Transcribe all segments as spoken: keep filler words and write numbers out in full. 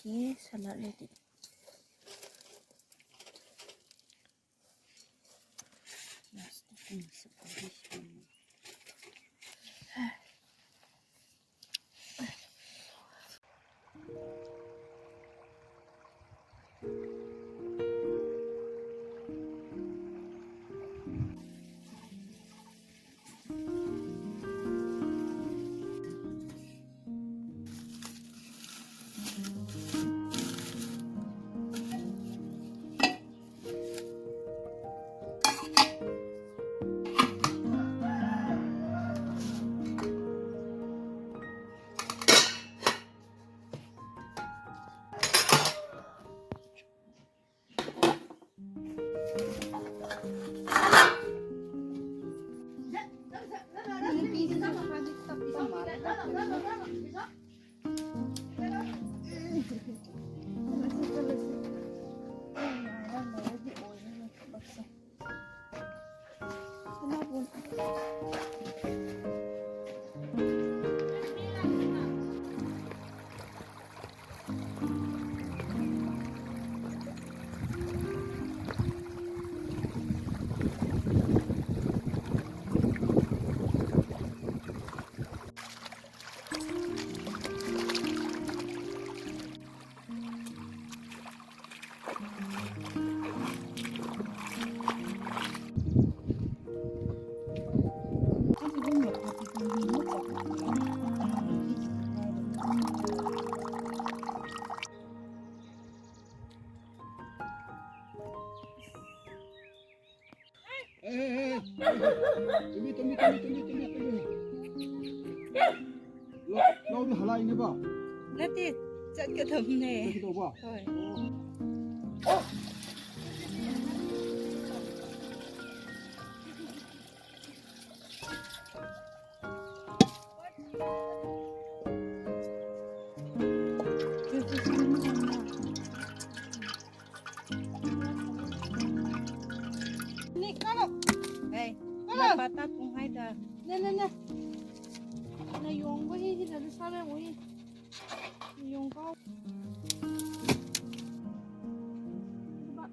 Okay, salad ready. Last thing is a position. Hey, hey, hey, hey, hey. Tumi, tumi, tumi, tumi, tumi, tumi. Lau, lau di halai ni ba? Nate, zatkadamne. Zatkadam ba? Hoi. Oh. Ni kalo. Hey, kalo. Napata kung hai da. Na, na, na. Nayongva hi, hina sāra wui. Nayongva. Ba.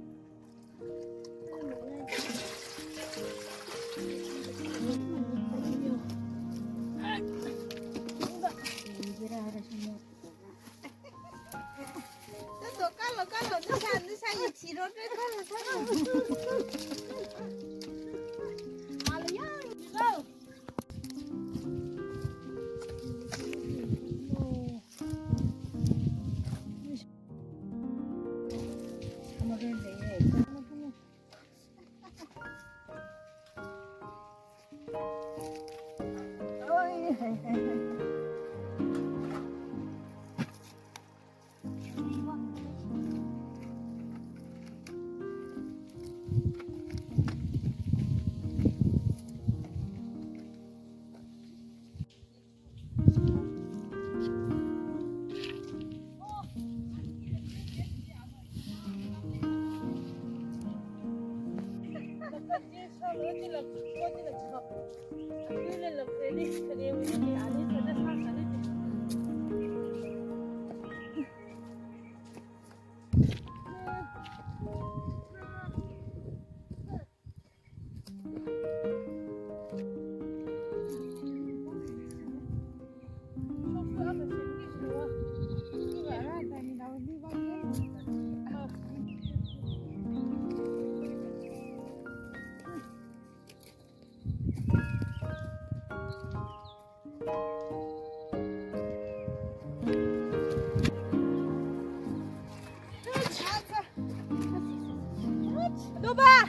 Doba!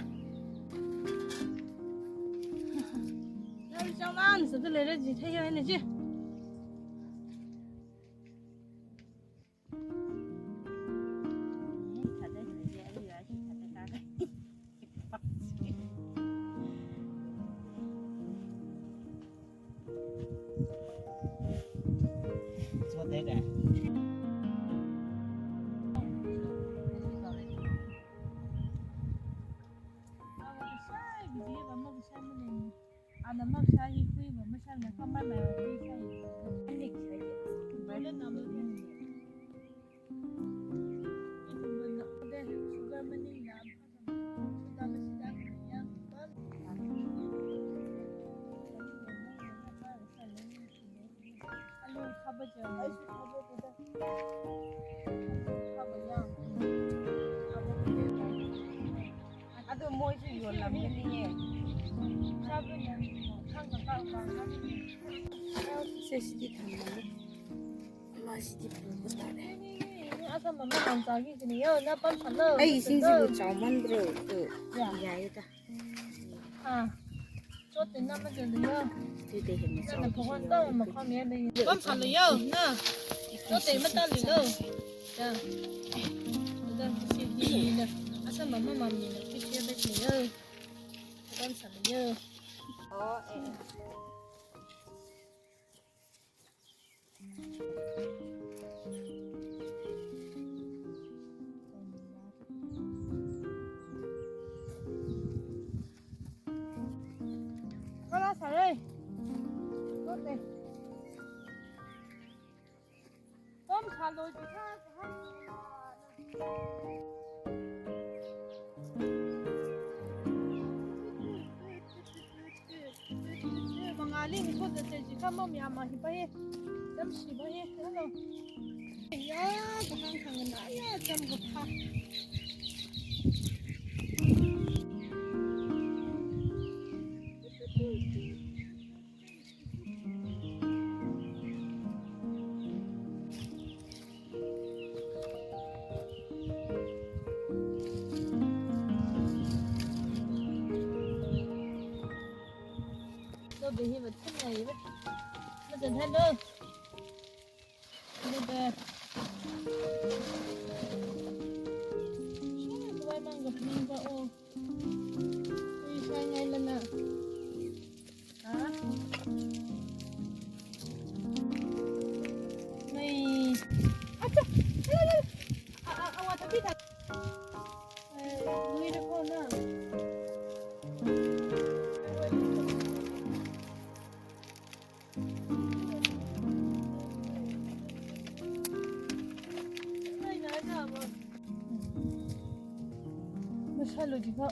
Nang chang lan sa da lei ra ji thei ya ne ji. Ana maksa hi khuiva masangna khamana khuisai. Ani khuisai. Bala nama. ꯁꯦ ꯁꯤꯗꯤ ꯊꯝꯃꯒꯦ꯫ ꯃꯥ ꯁꯤꯗꯤ ꯄꯨꯕ ꯇꯥꯔꯦ꯫ ꯑꯁ, ꯃꯃꯥ ꯃꯆꯥꯒꯤ ꯁꯤꯅꯤ꯫ ꯌꯣ, ꯅꯪ ꯄꯝ ꯁꯥꯜꯂꯣ꯫ ꯑꯩ ꯏꯁꯤꯡꯁꯤꯕꯨ ꯆꯥꯎꯃꯟꯕ꯭ꯔꯣ? ꯑꯗꯨ ꯌꯥ꯫ ꯌꯥꯏꯌꯦꯗ꯫ ꯑꯥ꯫ ꯆꯣꯠꯇꯦ, ꯅꯝꯃ ꯆꯠꯂꯨ, ꯌꯣ꯫ ꯑꯗꯨꯗꯤ ꯍꯦꯟꯅ ꯅꯪꯅ ꯆꯥꯎꯕꯁꯨ ꯐꯣꯟ ꯌꯥꯎꯋꯦ꯫ ꯇꯧꯔ ꯃꯐꯝ ꯌꯥꯗꯦ꯫ ꯄꯝ ꯁꯥꯜꯂꯨ, ꯌꯣ, ꯅꯪ꯫ ꯆꯣꯠꯇꯦ, ꯃꯇꯥ ꯂꯤꯂꯣ꯫ ꯌꯥ꯫ ꯑꯗ ꯁꯤꯗꯤ ꯃꯤꯅ ꯑꯁꯝꯕ ꯑꯃ ꯃꯝꯅꯤꯅ ꯄꯤꯊꯦ ꯄꯤꯊꯦ, ꯌꯣ꯫ ꯄꯝ ꯁꯥꯜꯂꯨ, ꯌꯣ꯫ ꯑꯣ, ꯑꯦ, ꯑꯦ꯫ ꯀꯂꯥ ꯁꯥꯔꯦ꯫ ꯂꯣꯠꯂꯦ꯫ ꯄꯝ ꯁꯥꯜꯂꯣꯏ ꯄꯩꯁꯥ ꯍꯥꯏ꯫ ꯃꯉꯥꯂꯤ ꯅꯤꯐꯨ ꯆꯠꯁꯦ, ꯁꯤ ꯈꯝꯕꯝ ꯌꯥꯝꯃ ꯍꯤꯞꯄ ꯍꯦ꯫ ꯌꯥꯝ ꯁꯤꯕ ꯍꯦ꯫ ꯍꯜꯂꯣ꯫ ꯌꯥ, ꯀꯃꯥꯡ ꯈꯪꯉꯅ, ꯌꯥ, ꯆꯝ ꯀꯊꯥ꯫ Lo behi vat khun nai vat. Mazan halo. Lo be. Shai kuwai mang gap mang ba o. Ui shai ngai lana. Ha? Ngai. Acha. Ala, ala. A, a, awa tapi ta. Eh, ngai da ko na. Masalo di ba.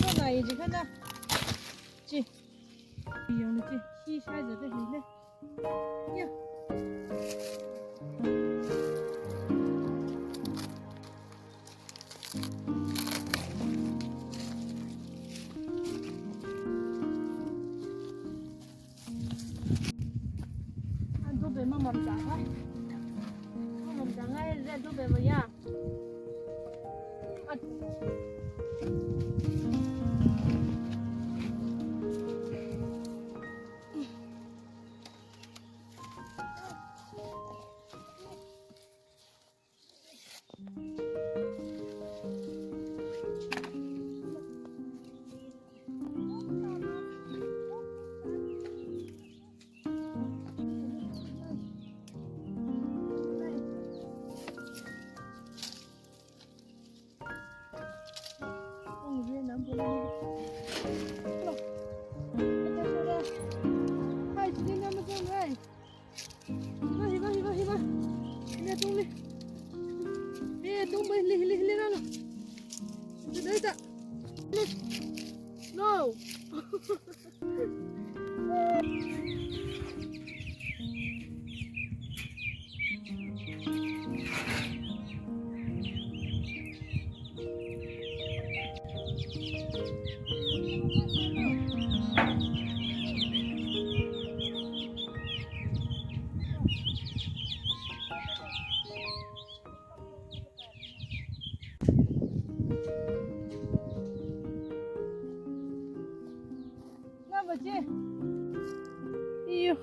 Khana, chi khana. Chi. Yong chi. Shi shai za da hi le. Ya. Adobe mamam jang hai. Mamam jang hai, adobe ba ya. At- Hai, sini nama tuan, hai. No. Naba chi. Iyo.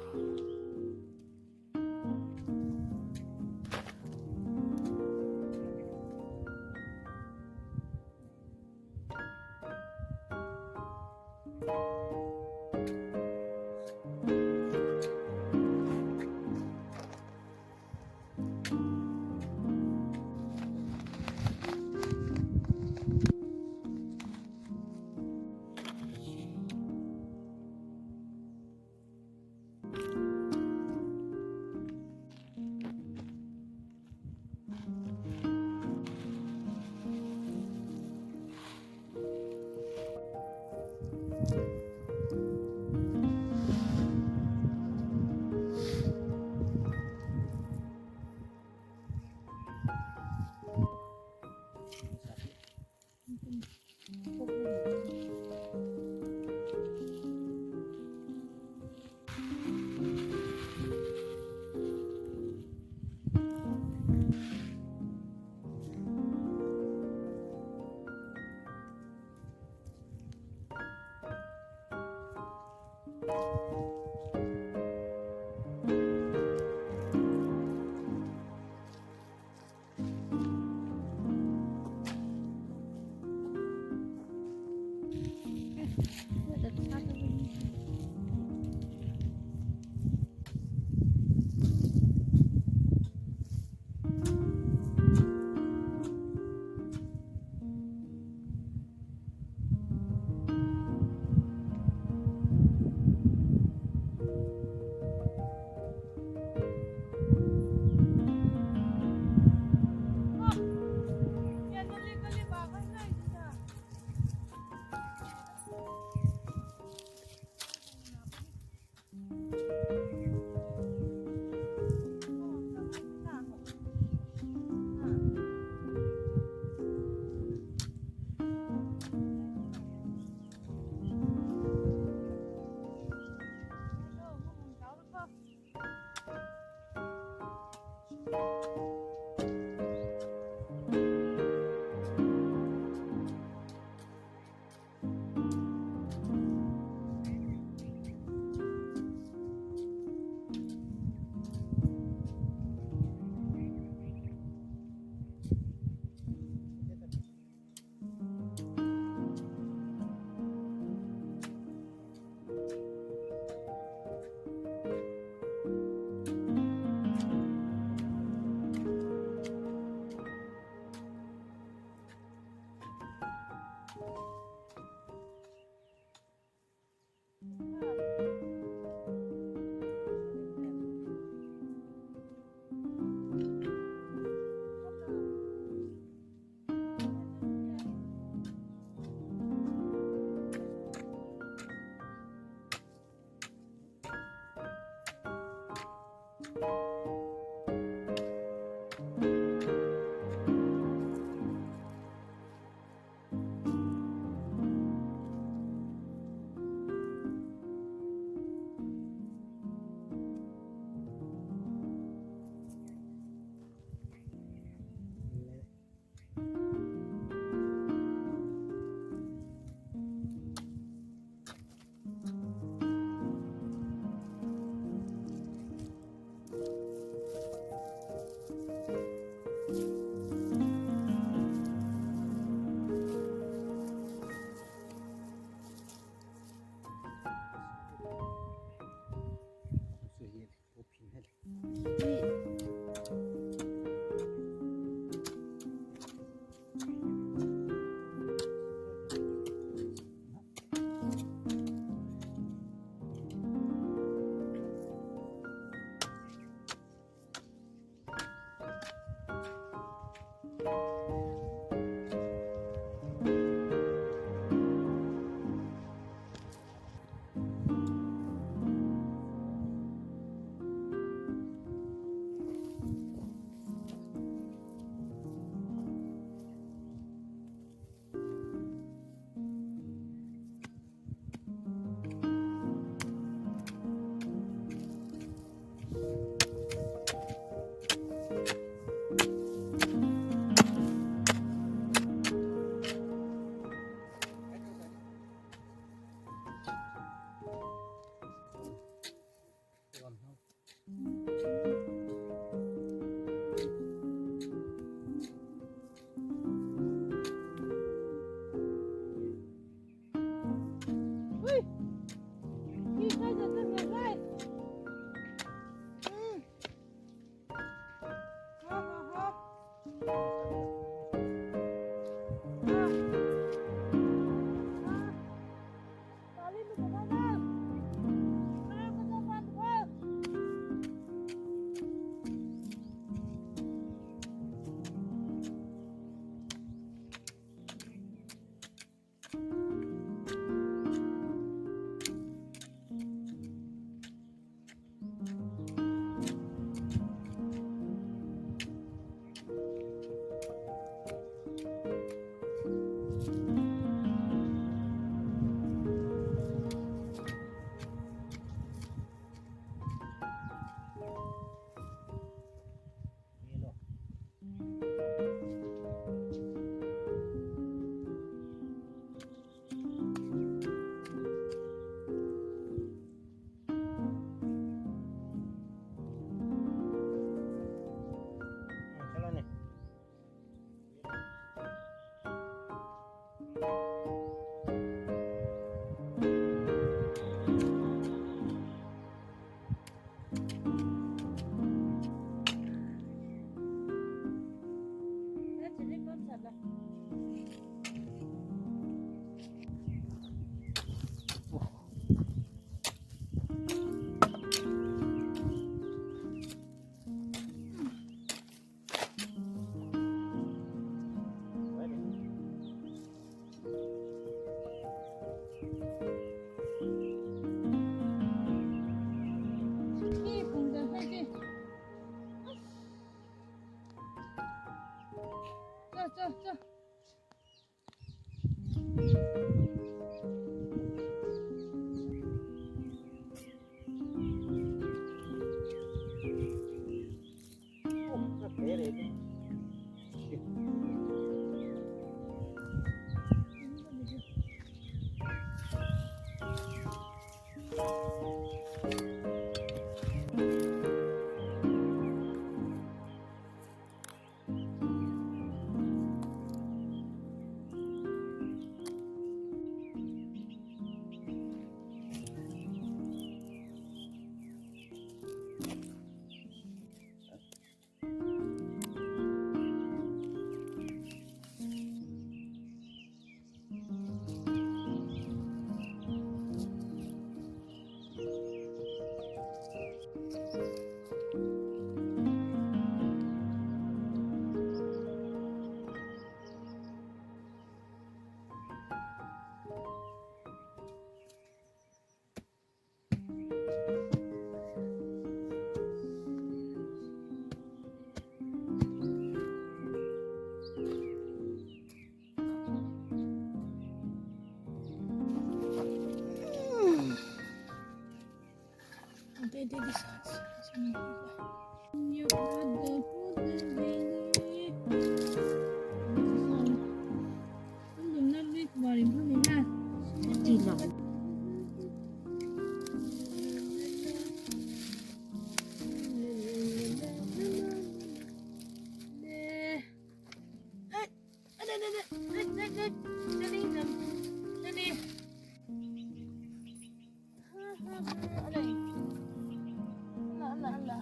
Ala, ala, ala.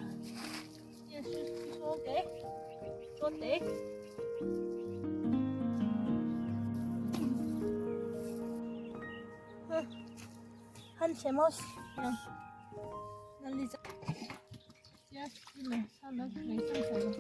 Yes, yes, it's okay. It's okay. Han shemos. Nali. Yes, yes, yes.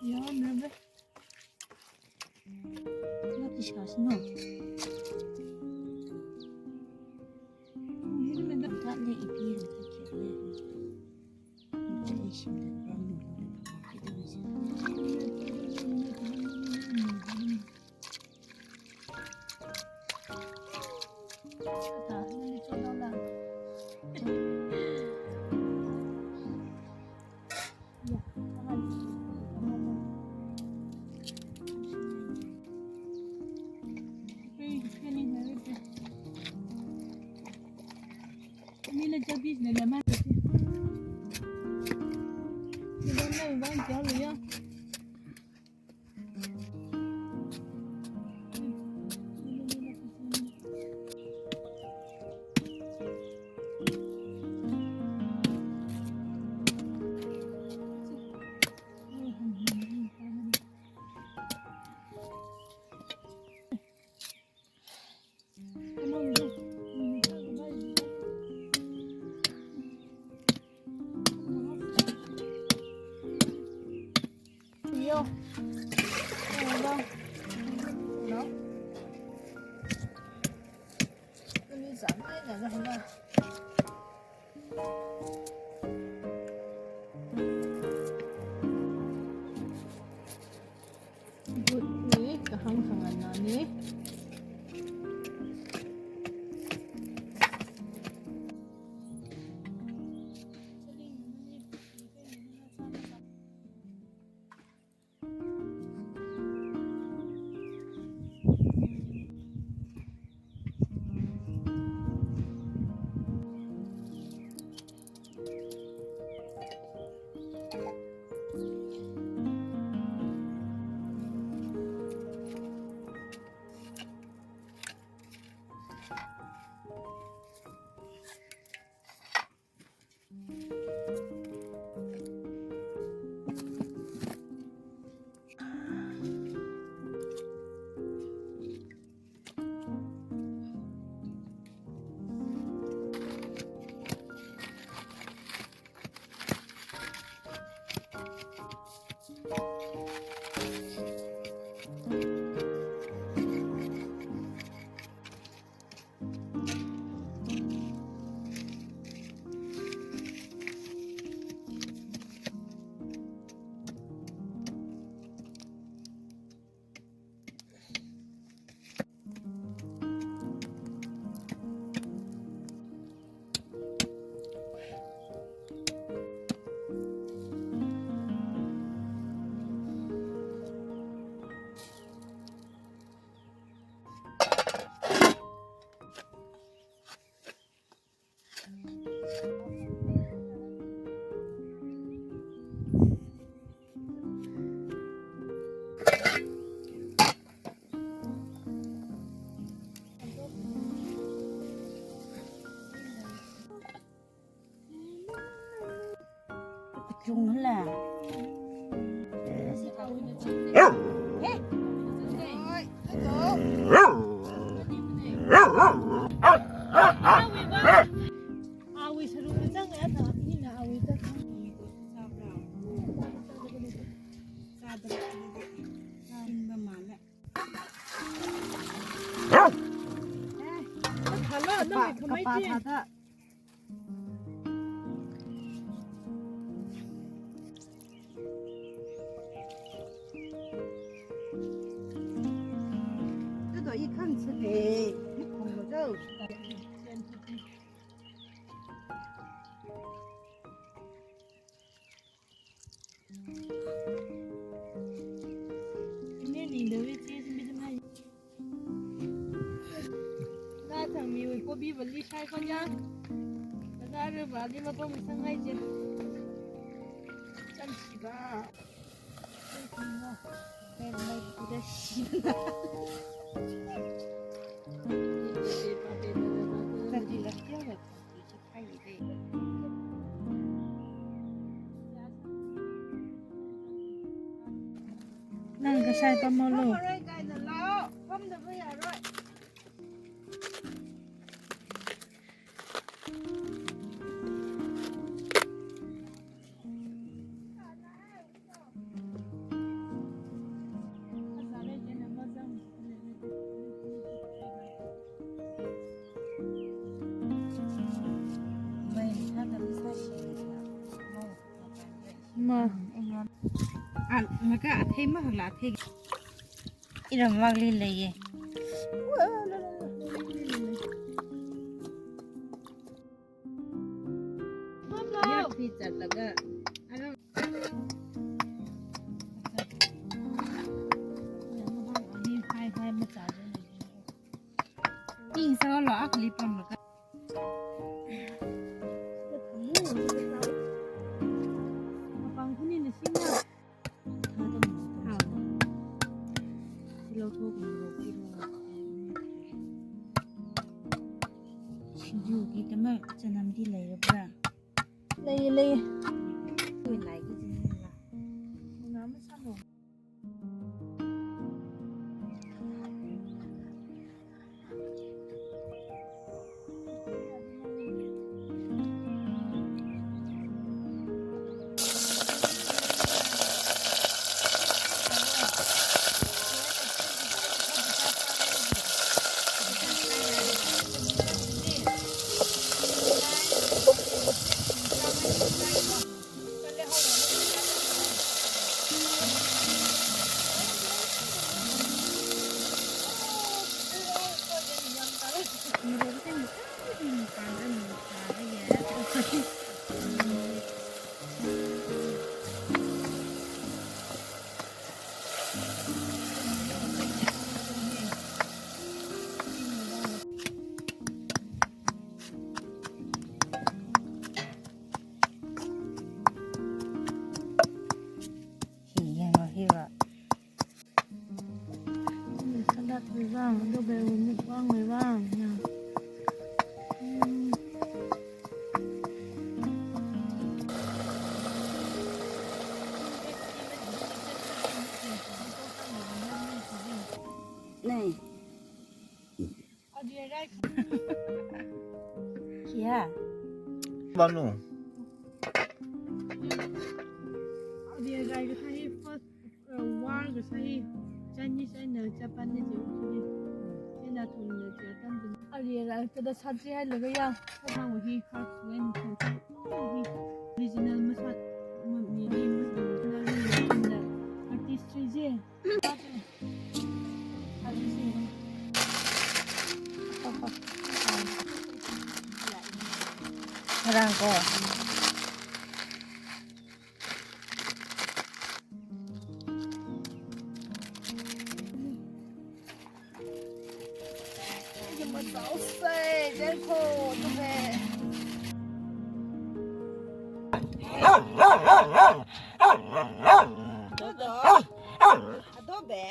Ya, merhaba. Not discuss, no. Ini mendak. Tak le ipi yang tak kira. Ini isin dan bang. Chungla. Awui saruk zang ya ta, ina awui ta. Hello, no, kapa, kapa thāda. Tudo i khang chale, i khong lo do. Ina thangmiwui kobi vali shai konya. Bazar vali mapam sangai je. Cham shiba. Nang kashai pamolo. Pamroi kaina lao, pamdaba yaroi. Ma. A, ngaka athei mahakla athei. Iramvakli leiye. Yak phi zatlaga. Aram. Pi sālo, akhali pamlaga. Mapang khani na singna. Silo thok ni ro ki ro. Singjugi tamar chanamdi leirabra. Lei, lei. Tui lai ki jin la. Ngam sālo. Hi, yanglu hiva. Salad wui vang, adobe wui mukbang wui vang, ya. Hmm. Nai. Kia? Banu. Adia rai kasā hi first, uh, war kasā hi Chinese eina Japanese ji ukhali. China thumna ji atam ji. Adia rai kada satri hai laga ya. Kathang hi khas wen khas hi. Original masat, mi, mi, mi, artistry ji. Ngarān ko. Adobe.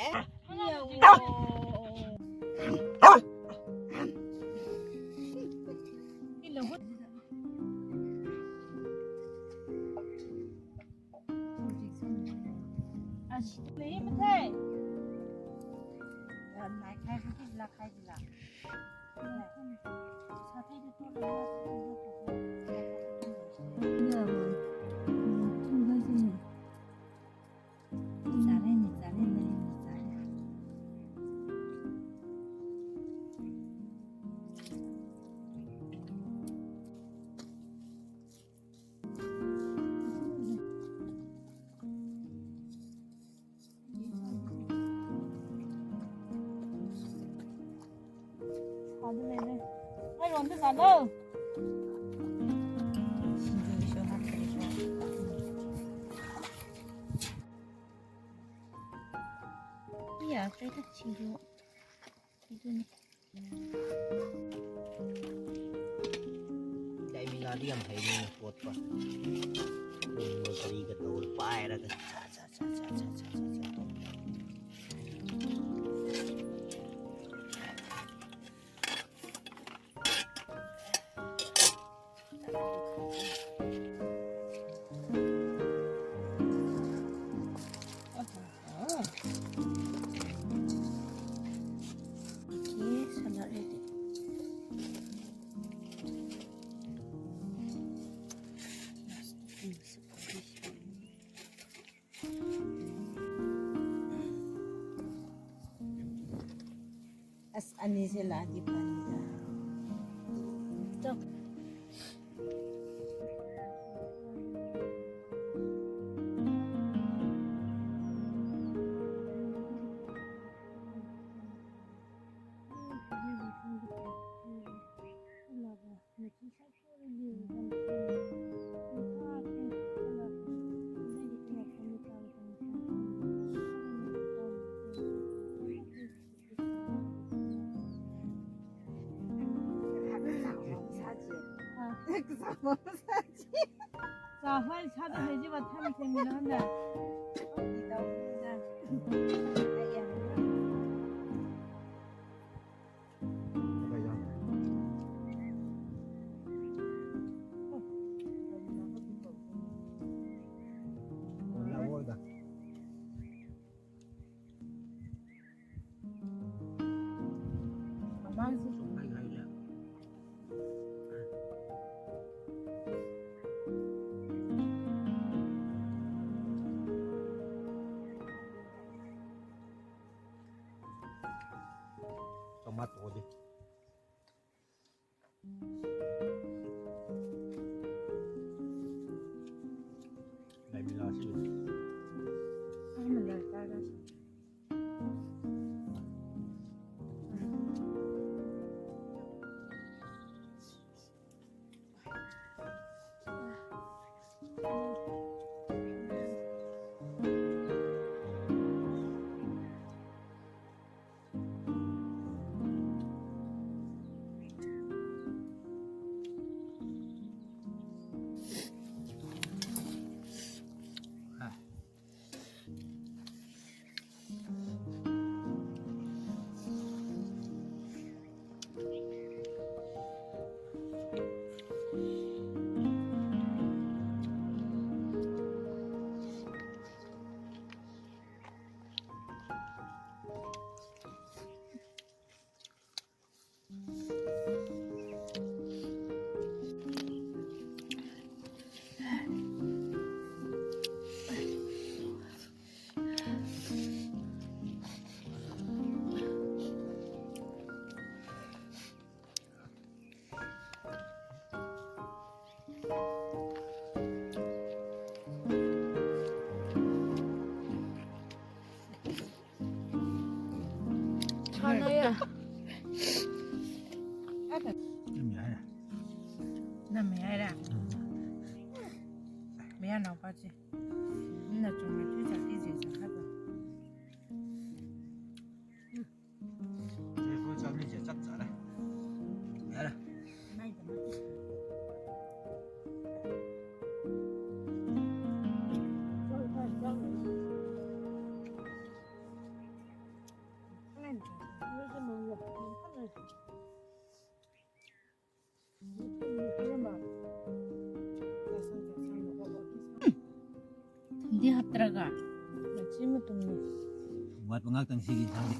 Ya, kaya singju. Singju ni. Lai mi la diam hai ni pot pa. Ni mo kali ka tol pai ra ka. Cha, cha, cha. Okay, salad ready. As ani se la di pani da. Tok. Tomato di. Lai mi la si. Chana ya. Nam ya ya. Nam ya ya. Nam ya na pa chi. Na chungmei chi sa ti chi sa kha pa. Hindi haptraga. Nachi matumni. Wat pangak tang sigi tang.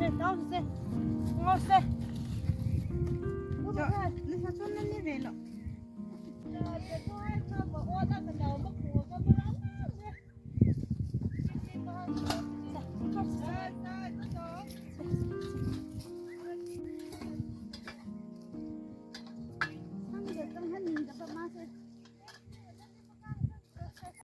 Che, tau se. Ngo se. Cho, nasa chon na ni ve lo.